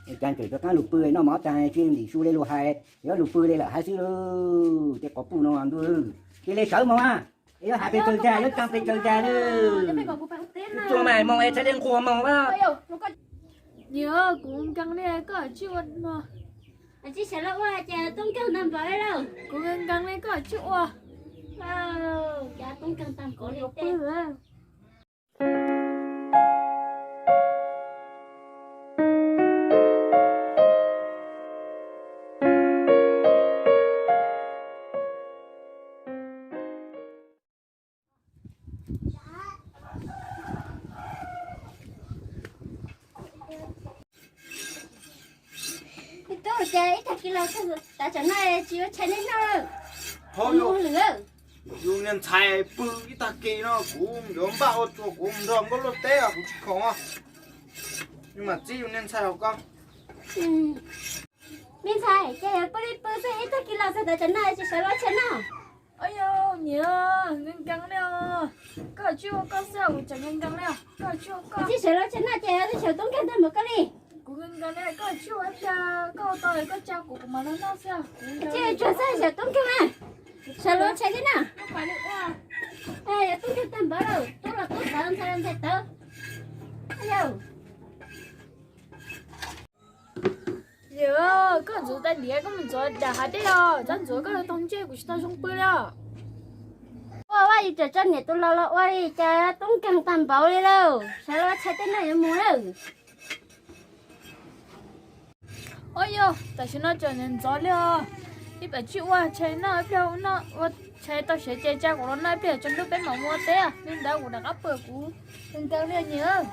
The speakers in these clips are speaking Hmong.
Cas tseem rov qab lug pw noj mov taag tsis ntim su le lug hais, yuav lug pw le lawm hab xwb lauj. Tej quas puj no ntuj, cia le sawv moog, yuav has pes tsawg tag yuav tsaa pes tsawg tag lawm. Tsuag mas moog es txhais le nquag moog a. Niam, kuv nkees le koj tsis ua no. Tsis sawv los ua ces tub nkeeg tag npaum li lauj. Kuv nkees le koj tsis ua. Cas tub nkeeg tag npaum li tej. Ib tug ces ib tag kis los tav tsam no tsis ua tshais nej noj lawm. Hauj lwm, yus niag ntxhais pw ib tag kis no kuv yuav npaj ua tsuag kuv nrog nkauj luaj teb os, kuv tsis khoom. Yus mam txib yus niag ntxhais hauv koj. Me ntxhais, ces yog pw li pw xwb, ib tag kis los txog tav tsam no tsis sawv los ua tshais noj. Au yau, niam, nkees nkees li os. Koj tsis ua koj xwb, kuv tseem nkees nkees li os. Koj tsis ua koj. Tsis sawv los ua tshais noj ces xyov tub nkeeg tag npaum koj li. Kuv nkees nkees li, koj tsis ua ib pliag, koj ua tau koj tsa kuv, kuv mam los noj xwb. Tsis tsuag xwb, xyov tub nkeeg mas. Sawv los ua tshais thiab na. Yog tub nkeeg tag npaum lawm, tub los tub tawv, ntxhais los ntxhais tawv. Au yau. Yawg, koj ntxuav tais diav koj mus ntxuav dam hav dej os, txhob ntxuav koj tau ntsej kuv tsis tau zoo pw li os. Ua vaj yus tseem tso niam tus laus los ua li cas tub nkeeg tag npaum li lauj, sawv los ua tshais tej noj yuav mus lawm. Au yau, tam sim no tseem ntxov li os, ib pam tsis ua tshais noj ib pliag, ua tshais tau siav ces tsa kuv los noj ib pliag, tsaus ntuj peb mam mus ua teb, li ntawd kuv rov qab pw, kuv nkees nkees li niam.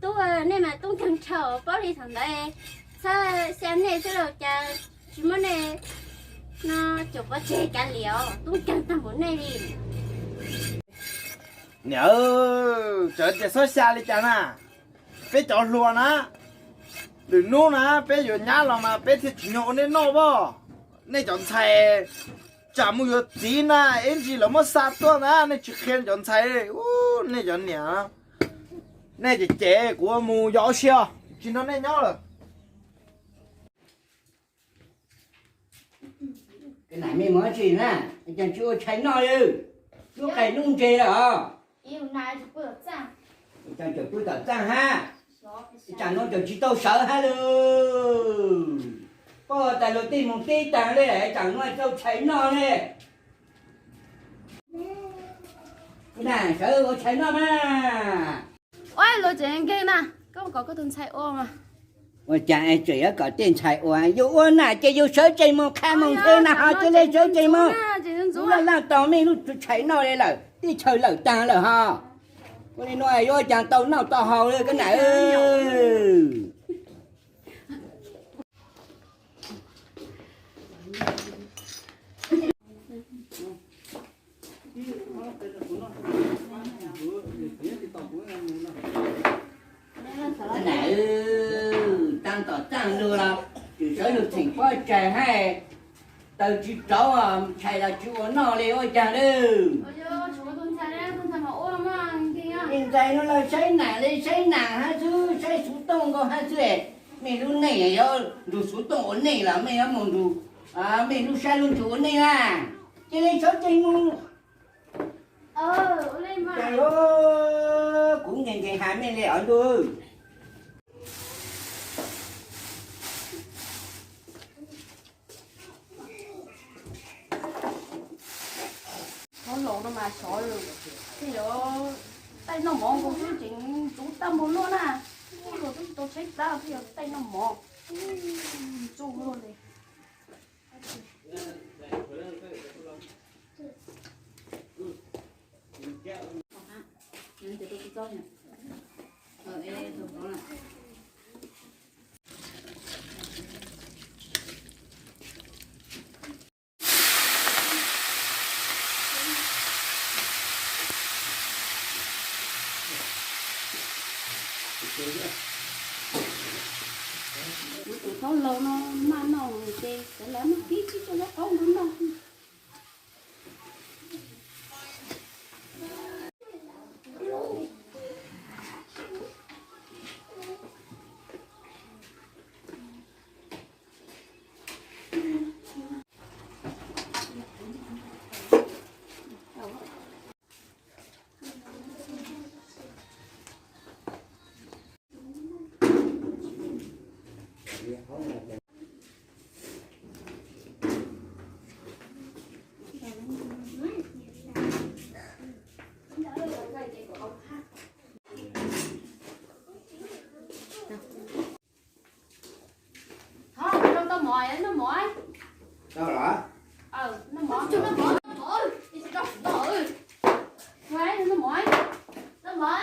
Tub, nej mas tub nkeeg tshaj, paub li thaum ntawd txhob xya nej xwb los cas tsis muab nej no caum pov tseg kav liam os, tub nkeeg tag npaum nej li. Niam, txawm tias txhob xya li cas na, peb cov hluas na, lwm hnub na peb yuav nyab los mas peb thiaj tsim nyog ua nej noj as. Nej cov ntxhais tsam mus yuav txiv na, ib ntsis lawv muab xa tuaj na, nej tsis qhia cov ntxhais, nej cov niam, nej cem cem kuv mus yos ua si os, tsis nrog nej nyob lawm. Nam me mus dab tsi na, cas tsis ua tshais noj li, lub qais lub ntseg lawm os. Cas tseem pw tom txaj hab, tsam no tseem tsis tau sawv hab lawm. Poj tas luag tej mus teb taag le, tsam no tau tshais noj le. Na, sawv ua tshais noj mas. Ua luag tseem nkeeg na, koj kom koj tus ntxhais ua mas. Ua cas tseem yuav kom tej ntxhais ua, yus ua nam ces yus sawv tsees mus qha mus nqe na ho cia li sawv tsees mus. Laj laj tos mej lub tshais noj li lawm, teb chaws lawm taag lawm ho. Ua li no yuav ua cas tau noj tau haus li koj nam. Nam, taag tom taag lug los tseem sawv lug theem pob tsaig hab, taws tsis rauv, tshais los tsis ua noj li ua cas lawm. Ntxhais no los saib nam li saib nam hab xwb, saib xuv tooj nkaus hab xwb. Mej lub neej yuav nrug xuv tooj ua neej los mej yuav mus nrug mej lub sab lub ntsug ua neej na. Cia li sawv tsees mus. Kuv nkees nkees has mej li os ntuj. Qhov laus no mas sov, tej zaum taij noj mov nkaus xwb tseem ntxuv tag npaum luaj na. Luag twb tau tshaib plab tej zaum taij noj mov ntxuv luaj li. Kuv tus thaub laug no maj noj ces cov laus noj pib tib tso zaub qaub nkaus noj. Thov rau tau mov, noj mov. Tau los? Noj mov, noj mov, noj mov.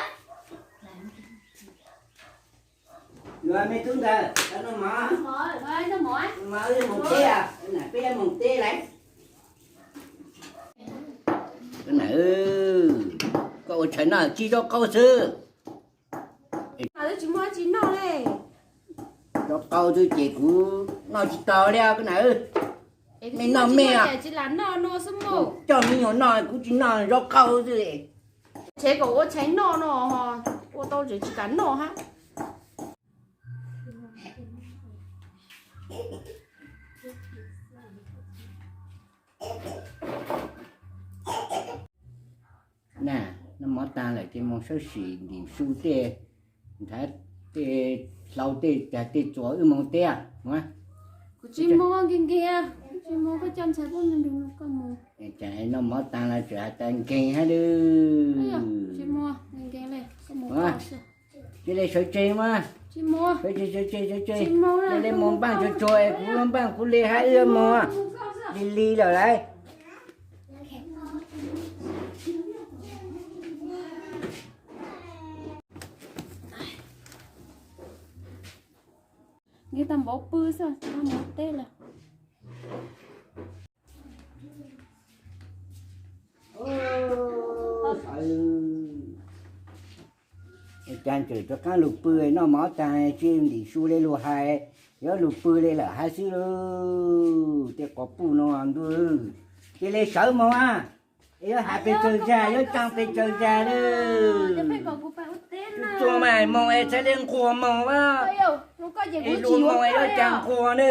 Yuav me tub ntawd, tau noj mov. Noj mov, wb moog teb, peb moog teb lawm. Koj ua tshais noj tsis zaub qaub xwb. Tsis muaj tsis noj li. Zaub qaub xwb ces kuv noj tsis tau li koj na. Mej noj mej, tsis lam noj no xwb mas. Coj me nyuam noj, kuv tsis noj, zaub qaub xwb. Tshais kom ua tshais noj no, ua tau tseem tsis kam noj hab. Na, noj mov taag lawm ces moog sawb sim ntim su tej, nrhav tej, hlau tej, cag tej txuas wb moog teb. Kuv tsis moog, nkeeg nkeeg, tsis moog, koj coj ntxhais puab mus nrug koj mus. Noj mov taag lawm tseem has tas nkeeg hab lwm. Cia li sawv tseg mas. Sawv tseg, sawv tseg, sawv tseg. Cia li moog npaaj tsuag tsuag, kuv npaaj kuv li hab wb moog li li lawm lauj. Nkeeg tag npaum pw xwb, tsis muaj mov teb lawm. Cas tseem rov qaab lug pw, noj mov taag tsis ntim su le lug hais, yuav lug pw le lawm hab xwb lauj. Tej quas puj no ntuj, cia li sawv moog a. Yuav has pes tsawg zag, yuav caa pes tsawg zag lawm. Tsuas mas moog es txhad le nquag moog a. Es lug moog es yuav caa nquag nawb.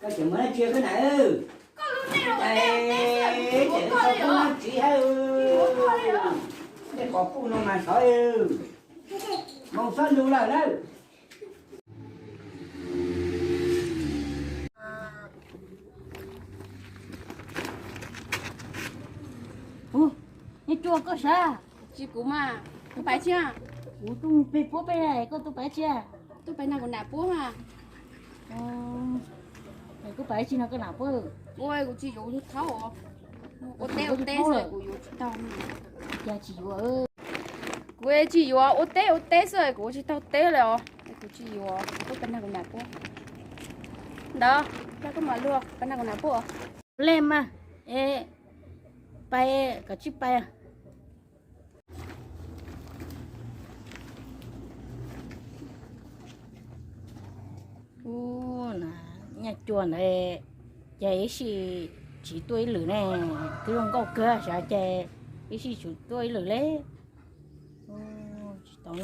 Koj tseem muaj dlaab tsi koj na? Koj lub neej ua teb ua teb xwb, kuv ua koj li os. Tej quas puj no mas sov, moog xob lug lawm na. Ub, nyob cua koj sav? Tsis kuv mas, kuv pais tsi? Kuv tuaj pem puab pem, koj tuaj pais tsi? Tuaj pais nrog kuv nam puab mas. Kuv pais tsi nrog koj nam puab? Kuv, kuv tsis yuav, kuv tsis tau. Ua teb ua teb xwb kuv yuav tsis tau. Cas tsis yuav? Kuv tsis yuav, ua teb ua teb xwb kuv ua tsis tau teb li os. Kuv tsis yuav, kuv tuaj pais nrog kuv nam puab. Ntawd, koj mam luag pais nrog kuv nam puab. Lej mas, es pais kom tsis pais. Nyaj cua ntawd ces ib sij tsis tuaj ib lwm ne, twb zoo nkauj kawg sav ces ib sij tsis tuaj ib lwm li. Tsis tau.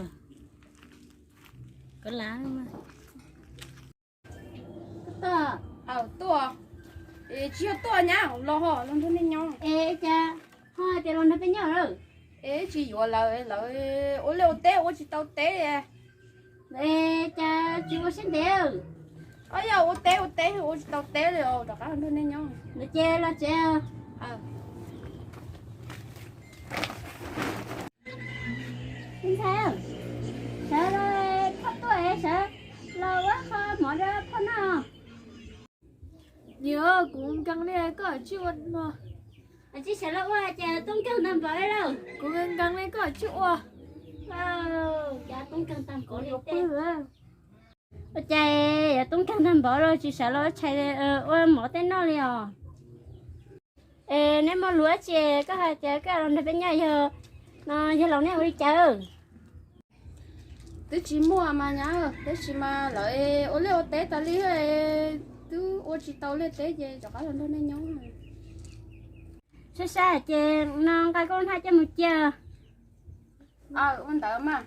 Koj la. Tuaj, tsis yog tuaj nyab los ho los nrog nej nyob. Es cas ho hais tias los nrog peb nyob lawm? Es tsis yuav lawv, lawv ua liaj ua teb ua tsis tau teb. Es cas tsis ua siab ntev? Os, yog ua teb ua teb ua tsis tau teb li, rov qab los nrog nej nyob. Ntawd ces los tsev. Me ntxhais, sawv los phauj tuaj es sawv los ua qho mov rau phauj noj. Yog kuv nkees li koj tsis ua no. Tsis sawv los ua ces tub nkeeg tag npaum li lauj. Kuv nkees li koj tsis ua. Cas tub nkeeg tag npaum li tej. Ua cas yuav tub nkeeg tag npaum los tsis sawv los ua tshais ua mov tej noj li os. Es neb muaj lus dab tsi koj hais tias koj los nrog peb nyob yog no, yog los neb ua li cas? Twb tsis muaj mas nyab, tab sis mas lawv ua liaj ua teb tas li, twb ua tsis tau liaj teb ces rov qab los nrog nej nyob. Saib saib ces no nqa koj lub hnab coj mus cia. Ua ntawd mas.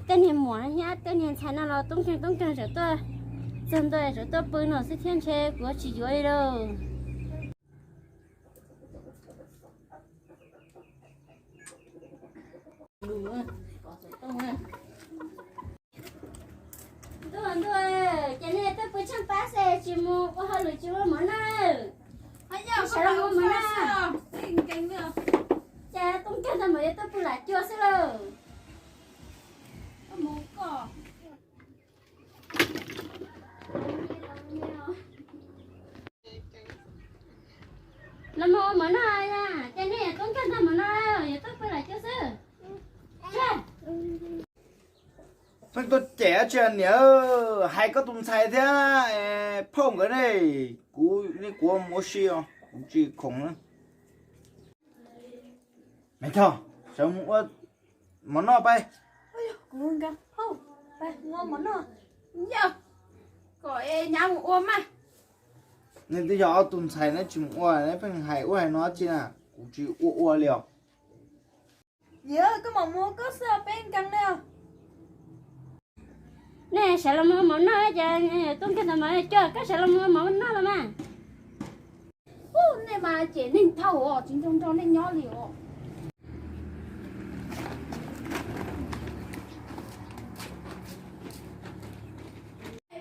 Tej niag muam thiab tej niag ntxhais no los toob nkeeg toob nkeeg, txog ntua txawm tuaj pw no xwb thiab ntshe kuv tsis yuav li lauj. Ntuj, ntuj, ces nej tuaj pw tsheej pab xwb tsis mus ua hauj lwm tsis ua mov noj. Sawv los mus ua mov noj. Ces toob nkeeg tag mam yuav tuaj pw lam cua xwb lauj. Los mus ua mov noj, ces nej toob nkeeg tag mam no yuav tuaj pw lam cua xwb. Pheej tuaj cem dab tsi niam, hais koj tus ntxhais thiab phauj nkawd ne, kuv, kuv mus ua si os, kuv tsis khoom na. Maiv Choj, sawv mus ua mov noj pab. Kuv nkag phauj, pab ua mov noj. Yog, kom nyab mus ua mas. Nej twb yog ob tug ntxhais neb tsis mus ua, neb pheej hais ua hais no dab tsi na, kuv tsis ua ua li os. Yawg, koj mam mus ua koj xwb, peb nkees li os. Nej sawv los mus ua mov noj, ces tub nkeeg ntawd mas coj koj sawv los mus ua mov noj los mas. Ub, nej mas cem neeg dhau os, tsis nco nco nej nyob li os.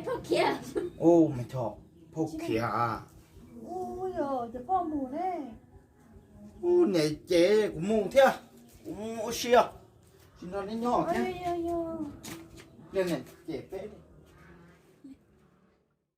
Phauj khiav. Ub, Maiv Choj, phauj khiav. Ub, yog cov phauj mus ne. Ub, niam cem kuv mus thiab, kuv mus ua si os, tsis nrog nej nyob thiab. Niam cem peb.